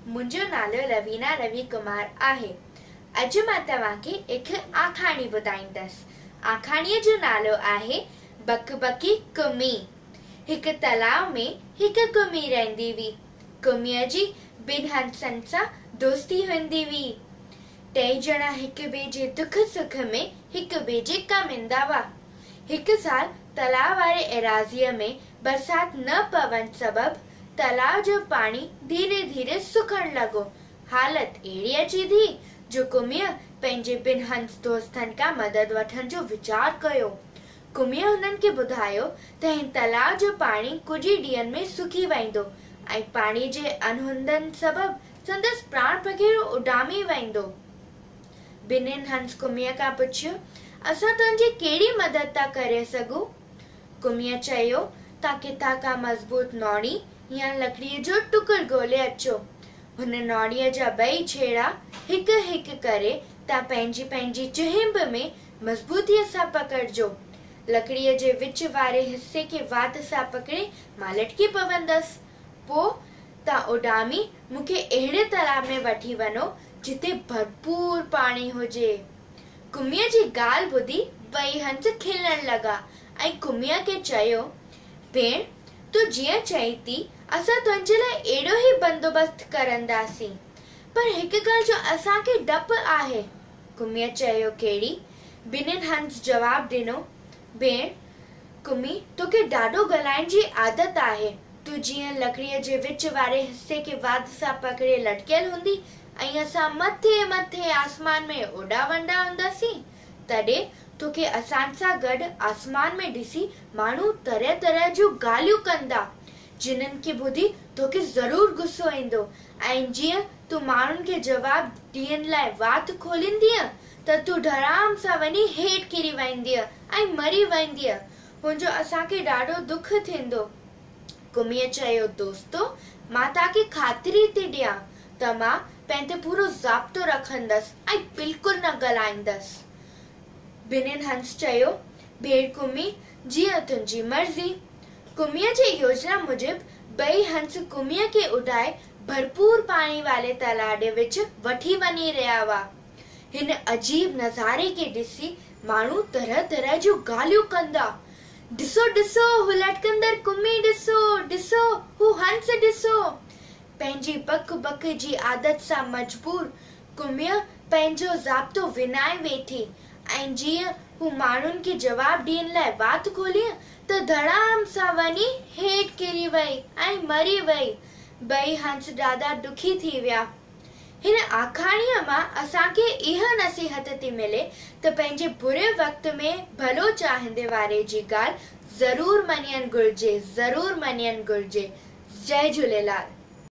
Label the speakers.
Speaker 1: منهنجو نالو روينا روي ڪمار آهي. اڄ مان توهان کي هڪ آکاڻي ٻڌائيندس. آکاڻيء جو نالو آهي بڪ بڪي ڪمي. هڪ تلاء ۾ هڪ ڪمي رهندي هئي. ڪميء جي ٻن هنسن سان دوستي هوندي هئي. ٽئي ڄڻا هڪ ٻئي جي دک سک ۾ هڪ ٻئي جي ڪم ايندا هئا. هڪ سال تلاء واري ايراضيء ۾ برسات نه پوڻ سبب تلاء جو پاڻي ڌيري ڌيري سڪڻ لڳو. حالت اهڙي اچي ٿي جو ڪميء پنهنجي ٻن هنس دوستن کان مدد وٺڻ جو ويچار ڪيو. ڪميء هنن کي ٻڌايو ته هن تلاء جو پاڻي ڪجهه ئي ڏينهن ۾ سڪي ويندو ۽ پاڻي جي اڻهوند سبب سندس پراڻ پکيرو اڏامي ويندو. ٻنهين هنس ڪميء کان پڇيو، اسان تنهنجي ڪهڙي مدد ٿا ڪري سگهون؟ ڪميء چيو، توهان ڪٿان ڪا مضبوط نوڙي يا لڪڙيء جو ٽڪر ڳولي اچو. هن نوڙيء جا ٻئي ڇيڙا هڪ هڪ ڪري توهان پنهنجي پنهنجي چهنب ۾ مضبوطيء سان پڪڙجو. لڪڙيء جي وچ واري حصي کي وات سان پڪڙي مان لٽڪي پوندس. پوء توهان اڏامي مون کي اهڙي تلاء ۾ وٺي وڃو جتي ڀرپور پاڻي هجي. ڪميء جي ڳالهه ٻڌي ٻئي هنس کلڻ لڳا ۽ ڪميء کي چيو، ڀيڻ، تون جيئن چئين ٿي، اسان تنهنجي لاء اهڙو ئي بندوبست ڪرنداسين. پر هڪ ڳالهه جو اسان کي ڊپ آهي. ڪميء چيو، ڪهڙي؟ ٻنهين هنس جواب ڏنو، ڀيڻ، ڪمي، توکي ڏاڍو ڳالهائڻ جي عادت آهي. تون جيئن لڪڙيء جي وچ واري حصي کي وات سان پڪڙي لٽڪيل هوندي ۽ اسان مٿي مٿي آسمان ۾ اڏامندا هونداسين، تڏهن توکي اسان سان گڏ آسمان ۾ ڏسي ماڻهو طرح طرح جون ڳالهيون ڪندا، جنھن کي ٻڌي توکي ضرور غصو ايندو ۽ جيئن تون ماڻهن کي جواب ڏيڻ لاء وات کوليندينء ته تون ڌڙام سان وڃي هيٺ ڪري ويندينء ۽ مري ويندينء، هن جو اسان کي ڏاڍو دک ٿيندو. ڪميء چيو، دوستو! مان توهان کي خاطري ٿي ڏيان ته مان پنهن تي پورو ضابطو رکندس ۽ بلڪل نه ڳالهائيندس. ٻنهين هنس چيو، ڀيڻ ڪمي، جيئن تنهنجي مرضي. ڪميء جي يوجنا موجب ٻئي هنس ڪميء کي اڏائي ڀرپور پاڻي واري تلاء ڏي وچ وٺي وڃي رهيا هئا. هن عجيب نظاري کي ڏسي ماڻهو طرح طرح جون ڳالهيون ڪندا. ڏسو ڏسو هو لٽڪندڙ ڪمي ڏسو، ڏسو هو هنس ڏسو. پنهنجي بڪ بڪ جي عادت سان مجبور ڪميء پنهنجو ضابطو وڃائي ويٺي ۽ جيئن هو ماڻهن کي جواب ڏيڻ لاء وات کولي ته ڌڙام سان وڃي هيٺ ڪري وئي ۽ مري وئي. ٻئي هنس ڏاڍا ڏکي ٿي ويا. هن آکاڻيء مان اسان کي اها نصيحت ٿي ملي ته پنهنجي بري وقت ۾ ڀلو چاهيندي واري جي ڳالهه ضرور مڃڻ گهرجي، ضرور مڃڻ گهرجي. جئي جهوليلال.